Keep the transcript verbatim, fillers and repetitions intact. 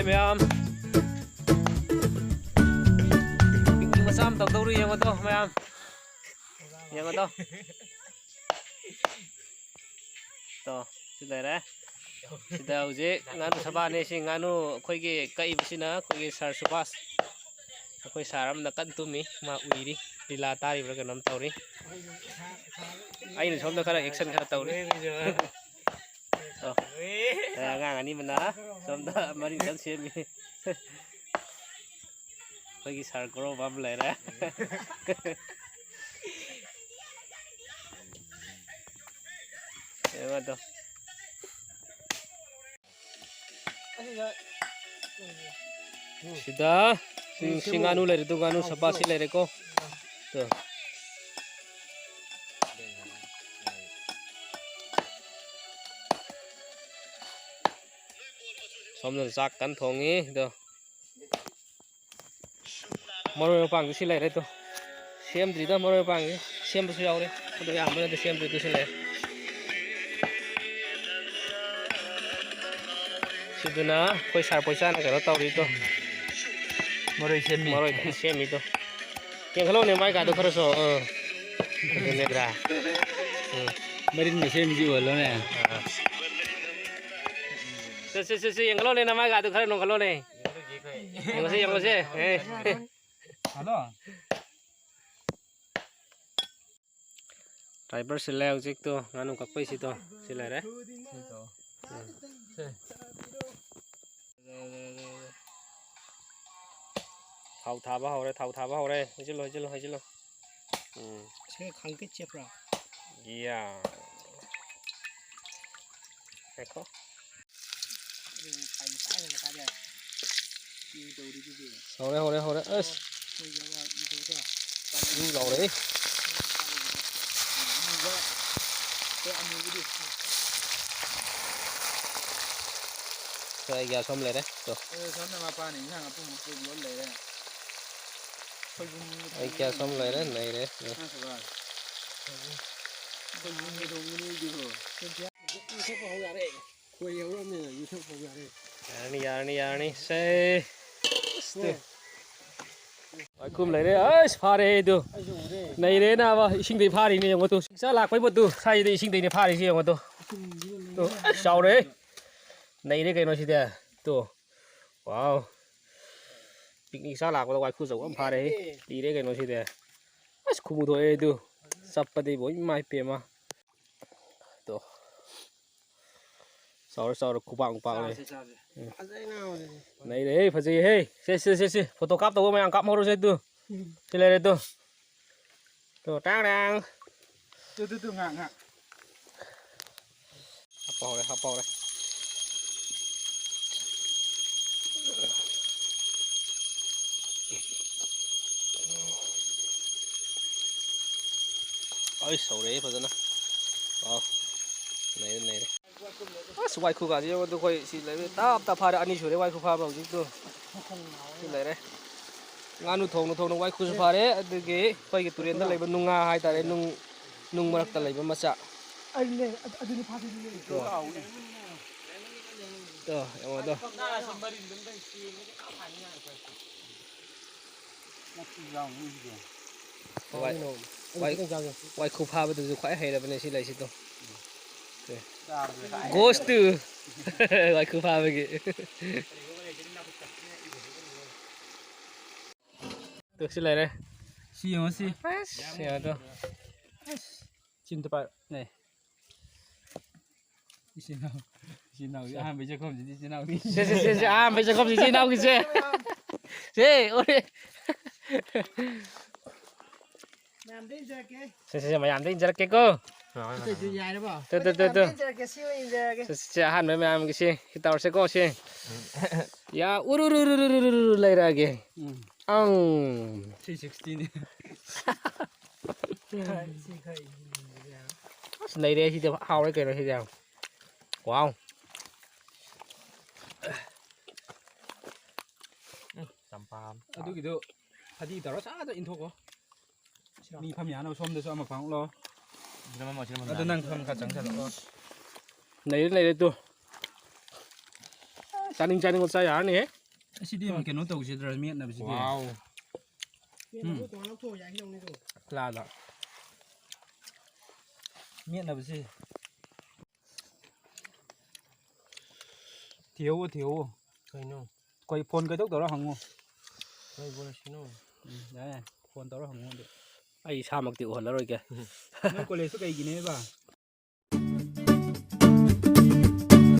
ꯃꯌꯥꯝ, ꯄꯤꯛꯅꯤꯛ ꯃꯆꯥ ꯑꯃ ꯇꯧꯗꯧꯔꯤ, ꯌꯦꯡꯉꯣꯗꯣ ꯃꯌꯥꯝ, ꯌꯦꯡꯉꯣꯗꯣ꯫ ꯇꯣ, ꯁꯤ ꯂꯩꯔꯦ꯫ ꯁꯤꯗ ꯍꯧꯖꯤꯛ ꯉꯥꯅꯨ ꯁꯕꯥꯅꯦ꯫ ꯁꯤ ꯉꯥꯅꯨ ꯑꯩꯈꯣꯏꯒꯤ ꯀꯛꯏꯕꯁꯤꯅ ꯑꯩꯈꯣꯏꯒꯤ ꯁꯥꯔ ꯁꯨꯕꯥꯁ꯫ ꯑꯩꯈꯣꯏ ꯁꯥꯔ ꯑꯃꯅ ꯀꯟꯅ ꯇꯨꯝꯃꯤ, ꯃꯥ ꯎꯏꯔꯤ, ꯂꯤꯂꯥ ꯇꯥꯔꯤꯕ꯭ꯔꯥ ꯀꯩꯅꯣꯝ ꯇꯧꯔꯤ꯫ ꯑꯩꯅ ꯁꯣꯝꯗ ꯈꯔ ꯑꯦꯛꯁꯟ ꯈꯔ ꯇꯧꯔꯤ꯫ ꯑꯣ꯫ ꯑꯦ, ꯑꯉꯥꯡ ꯑꯅꯤ ꯑꯃꯅ ꯁꯣꯝꯗ ꯃꯔꯤꯡ ꯀꯟꯅ ꯁꯦꯝꯃꯤ꯫ ꯑꯩꯈꯣꯏꯒꯤ ꯁꯥꯔ ꯒꯣꯔꯣꯕ ꯑꯃ ꯂꯩꯔꯦ꯫ ꯌꯦꯡꯉꯣ ꯑꯗꯣ꯫ ꯁꯤꯗ ꯁꯤ, ꯁꯤ ꯉꯥꯅꯨ ꯂꯩꯔꯦ, ꯑꯗꯨ ꯉꯥꯅꯨ ꯁꯕꯥꯁꯤ ꯂꯩꯔꯦꯀꯣ꯫ ꯇꯣ꯫ ꯁꯣꯝꯗꯅ ꯆꯥꯛ ꯀꯟꯅ ꯊꯣꯡꯉꯤ ꯑꯗꯣ꯫ ꯃꯔꯣꯏ ꯃꯄꯥꯡꯗꯤ ꯁꯤ ꯂꯩꯔꯦ ꯇꯣ꯫ ꯁꯦꯝꯗ꯭ꯔꯤꯗ ꯃꯔꯣꯏ ꯃꯄꯥꯡꯁꯦ꯫ ꯁꯦꯝꯕꯁꯨ ꯌꯥꯎꯔꯦ꯫ ꯑꯗꯣ ꯑꯌꯥꯝꯕꯅꯗꯤ ꯁꯦꯝꯗ꯭ꯔꯤ, ꯑꯗꯨ ꯁꯤ ꯂꯩꯔꯦ꯫ ꯁꯤꯗꯨꯅ ꯑꯩꯈꯣꯏ ꯁꯥꯔ ꯄꯣꯏꯆꯥꯅ ꯀꯩꯅꯣ ꯇꯧꯔꯤ ꯇꯣ꯫ ꯃꯔꯣꯏ ꯁꯦꯝꯃꯤ꯫ ꯃꯔꯣꯏ ꯀꯟꯅ ꯁꯦꯝꯃꯤ ꯇꯣ꯫ ꯌꯦꯡꯈꯠꯂꯣꯅꯦ ꯃꯥꯏ ꯀꯥꯗꯣ ꯈꯔꯁꯨ꯫ ꯑꯥ꯫ ꯑꯗꯨꯅꯦꯗ꯭ꯔꯥ? ꯎꯝ꯫ ꯃꯔꯤꯟꯒ ꯁꯦꯝꯃꯤꯁꯤ ꯎꯍꯜꯂꯣꯅꯦ꯫ ꯑꯥ꯫ ꯁꯦ, ꯁꯦ, ꯁꯦ, ꯁꯦ, ꯌꯦꯡꯈꯠꯂꯣꯅꯦ ꯅꯃꯥꯏꯒꯥꯗꯣ ꯈꯔ ꯅꯣꯡꯈꯠꯂꯣꯅꯦ꯫ ꯌꯦꯡꯉꯨꯁꯦ, ꯌꯦꯡꯉꯨꯁꯦ꯫ ꯑꯦ꯫ ꯍꯜꯂꯣ꯫ ꯗ꯭ꯔꯥꯏꯚꯔ ꯁꯤꯜꯂꯦ ꯍꯧꯖꯤꯛꯇꯣ, ꯉꯥꯅꯨ ꯀꯛꯄꯩꯁꯤꯗꯣ꯫ ꯁꯤ ꯂꯩꯔꯦ꯫ ꯁꯤ ꯇꯧ꯫ ꯎꯝ꯫ ꯁꯦ꯫ ꯊꯥꯎ ꯊꯥꯕ ꯍꯧꯔꯦ, ꯊꯥꯎ ꯊꯥꯕ ꯍꯧꯔꯦ꯫ ꯍꯩꯖꯤꯜꯂꯣ, ꯍꯩꯖꯤꯜꯂꯣ, ꯍꯩꯖꯤꯜꯂꯣ꯫ ꯎꯝ꯫ ꯁꯤ ꯈꯥꯡꯀꯤꯠ ꯆꯦꯞꯄ꯭ꯔꯥ? ꯌꯥ꯫ ꯉꯥꯏꯈꯣ꯫ ꯍꯧꯔꯦ, ꯍꯧꯔꯦ, ꯍꯧꯔꯦ꯫ ꯑꯁ꯫ ꯌꯨ ꯂꯥꯎꯔꯦ꯫ ꯁꯦ, ꯑꯩ ꯒ꯭ꯌꯥꯁ ꯑꯃ ꯂꯩꯔꯦ꯫ ꯇꯣ꯫ ꯑꯗꯨ ꯁꯣꯝꯗ ꯃꯄꯥꯅ ꯏꯟꯁꯥꯡ ꯑꯄꯨꯝꯕ ꯄꯨꯔ ꯂꯣꯏ ꯂꯩꯔꯦ꯫ ꯁꯣꯏꯕꯨꯝ ꯑꯩ ꯒ꯭ꯌꯥꯁ ꯑꯃ ꯂꯩꯔꯦ, ꯅꯩꯔꯦ꯫ ꯅꯪ ꯁꯨꯕ꯫ ꯁꯣꯏꯕꯨꯝ ꯊꯣꯡꯕꯅꯤ ꯑꯩꯗꯤꯀꯣ꯫ ꯏꯁꯤꯡ ꯊꯛꯄ ꯍꯧ ꯌꯥꯔꯦ꯫ ꯈꯣꯏ ꯌꯧꯔꯝꯅꯤꯅ ꯌꯨꯊꯛ ꯐꯧ ꯌꯥꯔꯦ꯫ ꯌꯥꯔꯅꯤ, ꯌꯥꯔꯅꯤ, ꯌꯥꯔꯅꯤ꯫ ꯁꯦ꯫ ꯑꯁ, ꯇꯨ꯫ ꯋꯥꯏꯈꯨ ꯑꯃ ꯂꯩꯔꯦ꯫ ꯑꯁ, ꯐꯥꯔꯦ ꯑꯩꯗꯨ꯫ ꯑꯩꯁꯨ ꯎꯔꯦ꯫ ꯅꯩꯔꯦ ꯅꯥꯕ꯫ ꯏꯁꯤꯡꯗꯩ ꯐꯥꯔꯤꯅꯦ ꯌꯦꯡꯉꯣ ꯇꯨ꯫ ꯏꯆꯥ ꯂꯥꯛꯄꯩ ꯄꯣꯠꯇꯨ ꯁ꯭ꯋꯥꯏꯗꯩ ꯏꯁꯤꯡꯗꯩꯅꯦ ꯐꯥꯔꯤꯁꯤ ꯌꯦꯡꯉꯣ ꯇꯨ꯫ ꯏꯁꯤꯡꯁꯤꯅ ꯇꯨ꯫ ꯂꯩꯔꯦ꯫ ꯑꯁ, ꯆꯥꯎꯔꯦ꯫ ꯅꯩꯔꯦ ꯀꯩꯅꯣ ꯁꯤꯗꯤ꯫ ꯇꯨ꯫ ꯋꯥꯎ꯫ ꯄꯤꯛꯅꯤꯛ ꯆꯥ ꯂꯥꯛꯄꯗ ꯋꯥꯏꯈꯨ ꯑꯆꯧꯕ ꯑꯃ ꯐꯥꯔꯦꯍꯦ꯫ ꯂꯤꯔꯦ ꯀꯩꯅꯣ ꯁꯤꯗꯤ꯫ ꯑꯁ, ꯈꯨꯃꯨ ꯊꯣꯛꯑꯦ ꯑꯗꯨ꯫ ꯆꯞꯄꯗꯤꯕꯣ, ꯏꯃꯥꯏ ꯄꯦꯝꯃ꯫ ꯇꯣ꯫ ꯆꯥꯎꯔꯦ, ꯆꯥꯎꯔꯦ, ꯈꯨꯄꯥꯛ ꯃꯨꯛ ꯄꯥꯛꯂꯦ꯫ ꯆꯥꯁꯦ, ꯆꯥꯁꯦ꯫ ꯎꯝ꯫ ꯐꯖꯩꯅ ꯍꯧꯖꯤꯛ꯫ ꯅꯩꯔꯦꯍꯦ, ꯐꯖꯩꯍꯦ꯫ ꯁꯦ, ꯁꯦ, ꯁꯦ, ꯁꯦ꯫ ꯐꯣꯇꯣ ꯀꯥꯞꯇꯧꯕ ꯃꯌꯥꯝ ꯀꯥꯞꯍꯧꯔꯣꯁꯦ ꯑꯗꯨ꯫ ꯎꯝ꯫ ꯁꯤ ꯂꯩꯔꯦ ꯑꯗꯨ꯫ ꯇꯣ, ꯇꯥꯡ ꯇꯥꯡ꯫ ꯇꯨ, ꯇꯨ, ꯇꯨ, ꯉꯥꯛ, ꯉꯥꯛ꯫ ꯍꯥꯞꯄ ꯍꯧꯔꯦ, ꯍꯥꯞꯄ ꯍꯧꯔꯦ꯫ ꯑꯩ ꯁꯧꯔꯛꯑꯦ ꯐꯖꯅ꯫ ꯋꯥꯎ꯫ ꯅꯩꯔꯦ, ꯅꯩꯔꯦ꯫ ꯑꯁ, ꯋꯥꯏꯈꯨ ꯀꯥꯁꯦ ꯌꯦꯡꯉꯣ, ꯑꯗꯨ ꯑꯩꯈꯣꯏ ꯁꯤ ꯂꯩꯔꯦ, ꯇꯞ ꯇꯞ ꯐꯥꯔꯦ, ꯑꯅꯤ ꯁꯨꯔꯦ ꯋꯥꯏꯈꯨ ꯐꯥꯕ ꯍꯧꯖꯤꯛꯇꯨ꯫ ꯁꯤ ꯂꯩꯔꯦ꯫ ꯉꯥꯅꯨ ꯊꯣꯡꯅ ꯊꯣꯡꯅ ꯋꯥꯏꯈꯨꯁꯨ ꯐꯥꯔꯦ, ꯑꯗꯨꯒꯤ ꯑꯩꯈꯣꯏꯒꯤ ꯇꯨꯔꯦꯟꯗ ꯂꯩꯕ ꯅꯨꯡꯉꯥ ꯍꯥꯏꯇꯥꯔꯦ, ꯅꯨꯡ, ꯅꯨꯡ ꯃꯔꯛꯇ ꯂꯩꯕ ꯃꯆꯥ꯫ ꯑꯗꯨꯅꯦ, ꯑꯗꯨ-, ꯑꯗꯨꯅꯦ ꯐꯥꯗꯣꯏꯁꯦ꯫ ꯇꯣ꯫ ꯇꯣ, ꯌꯦꯡꯉꯣ ꯑꯗꯣ꯫ ꯋꯥꯏ-, ꯋꯥꯏ-, ꯋꯥꯏꯈꯨ ꯐꯥꯕꯗꯁꯨ ꯈ꯭ꯋꯥꯏ ꯍꯩꯔꯕꯅꯦ ꯁꯤ ꯂꯩꯁꯤꯗꯣ꯫ ꯒꯣꯁꯇꯨ꯫ ꯋꯥꯏꯈꯨ ꯐꯥꯕꯒꯤ꯫ ꯇꯨ ꯁꯤ ꯂꯩꯔꯦ꯫ ꯁꯤ ꯌꯦꯡꯉꯣ ꯁꯤ꯫ ꯑꯁ, ꯌꯦꯡꯉꯣ ꯇꯨ꯫ ꯑꯁ, ꯁꯤ ꯑꯝꯇ ꯄꯥꯏꯌꯨ꯫ ꯅꯦ꯫ ꯏꯆꯤꯟ ꯏꯅꯥꯎ, ꯏꯆꯤꯟ ꯏꯅꯥꯎꯒꯤ ꯑꯍꯥꯟꯕꯩ ꯆꯥꯛꯈꯨꯝꯁꯤꯗꯤ ꯏꯆꯤꯟ ꯏꯅꯥꯎꯒꯤ꯫ ꯁꯦ, ꯁꯦ, ꯁꯦ, ꯁꯦ, ꯑꯍꯥꯟꯕꯩ ꯆꯥꯛꯈꯨꯝꯁꯤ ꯏꯆꯤꯟ ꯏꯅꯥꯎꯒꯤꯁꯦ꯫ ꯁꯦ, ꯑꯣꯔꯦ꯫ ꯃꯌꯥꯝꯗ ꯏꯟꯖꯔꯛꯀꯦ꯫ ꯁꯦ, ꯁꯦ, ꯁꯦ, ꯃꯌꯥꯝꯗ ꯏꯟꯖꯔꯛꯀꯦꯀꯣ꯫ ꯑꯇꯩꯗꯤ ꯌꯥꯏꯔꯕꯣ? ꯇꯨ, ꯇꯨ, ꯇꯨ, ꯇꯨ꯫ ꯃꯌꯥꯝꯗ ꯏꯟꯖꯔꯛꯀꯦ, ꯁꯤ ꯑꯣꯏꯅ ꯏꯟꯖꯔꯒꯦ꯫ ꯁꯦ, ꯁꯦ, ꯁꯦ, ꯑꯍꯥꯟꯕ ꯃꯌꯥꯝꯒꯤꯁꯦ ꯁꯤ ꯇꯧꯔꯁꯦꯀꯣ, ꯁꯦ꯫ ꯌꯥ, ꯎꯔꯨ, ꯔꯨ, ꯂꯩꯔꯛꯑꯒꯦ꯫ ꯎꯝ꯫ ꯑꯪ꯫ ꯊ꯭ꯔꯤ ꯁꯤꯛꯁꯇꯤꯅꯤ꯫ ꯑꯁ, ꯅꯩꯔꯦ ꯁꯤꯗꯤ, ꯍꯥꯎꯔꯦ ꯀꯩꯅꯣ ꯁꯤꯗꯤ ꯌꯥꯝ꯫ ꯋꯥꯎ꯫ ꯆꯝꯄ꯭ꯔꯥ꯫ ꯑꯗꯨꯒꯤꯗꯣ ꯐꯗꯤ ꯇꯧꯔ ꯁꯠ ꯁꯠ ꯏꯟꯊꯣꯛꯈꯣ꯫ ꯃꯤ ꯐꯝ ꯌꯥꯅꯕ ꯁꯣꯝꯗꯁꯨ ꯑꯃ ꯐꯪꯂꯣ꯫ ꯁꯤꯗ ꯐꯝꯃꯣ, ꯁꯤꯗ ꯐꯝꯃꯣ꯫ ꯑꯗꯨ ꯅꯪ ꯐꯝ ꯈꯔ ꯆꯪꯁꯜꯂꯛꯑꯣ꯫ ꯅꯩꯔꯦ, ꯅꯩꯔꯦ ꯇꯨ꯫ ꯆꯥꯅꯤꯡ ꯆꯥꯅꯤꯡꯕ ꯆꯥ ꯌꯥꯔꯅꯤꯍꯦ꯫ ꯑꯁꯤꯗꯤ ꯑꯃꯨꯛ ꯀꯩꯅꯣ ꯇꯧꯁꯤꯗ꯭ꯔꯥ, ꯃꯦꯠꯅꯕꯁꯤꯗꯤ? ꯋꯥꯎ꯫ ꯎꯝ꯫ ꯂꯥꯗ꯫ ꯃꯦꯠꯅꯕꯁꯤ꯫ ꯊꯤꯍꯧꯋꯣ, ꯊꯤꯍꯧꯋꯣ꯫ ꯀꯩꯅꯣ? ꯑꯩꯈꯣꯏ ꯐꯣꯟ ꯀꯩꯗꯧ ꯇꯧꯔ ꯍꯪꯉꯨ꯫ ꯀꯩ ꯕꯣꯜ ꯁꯤꯅꯣ? ꯎꯝ, ꯌꯥꯏ, ꯌꯥꯏ꯫ ꯐꯣꯟ ꯇꯧꯔ ꯍꯪꯉꯨ ꯑꯗꯨ꯫ ꯑꯩ ꯏꯁꯥꯃꯛꯇꯤ ꯎꯍꯜꯂꯔꯣꯏꯒꯦ꯫ ꯅꯣꯏ ꯀꯣꯂꯦꯖꯇꯨ ꯀꯩꯒꯤꯅꯦꯕ?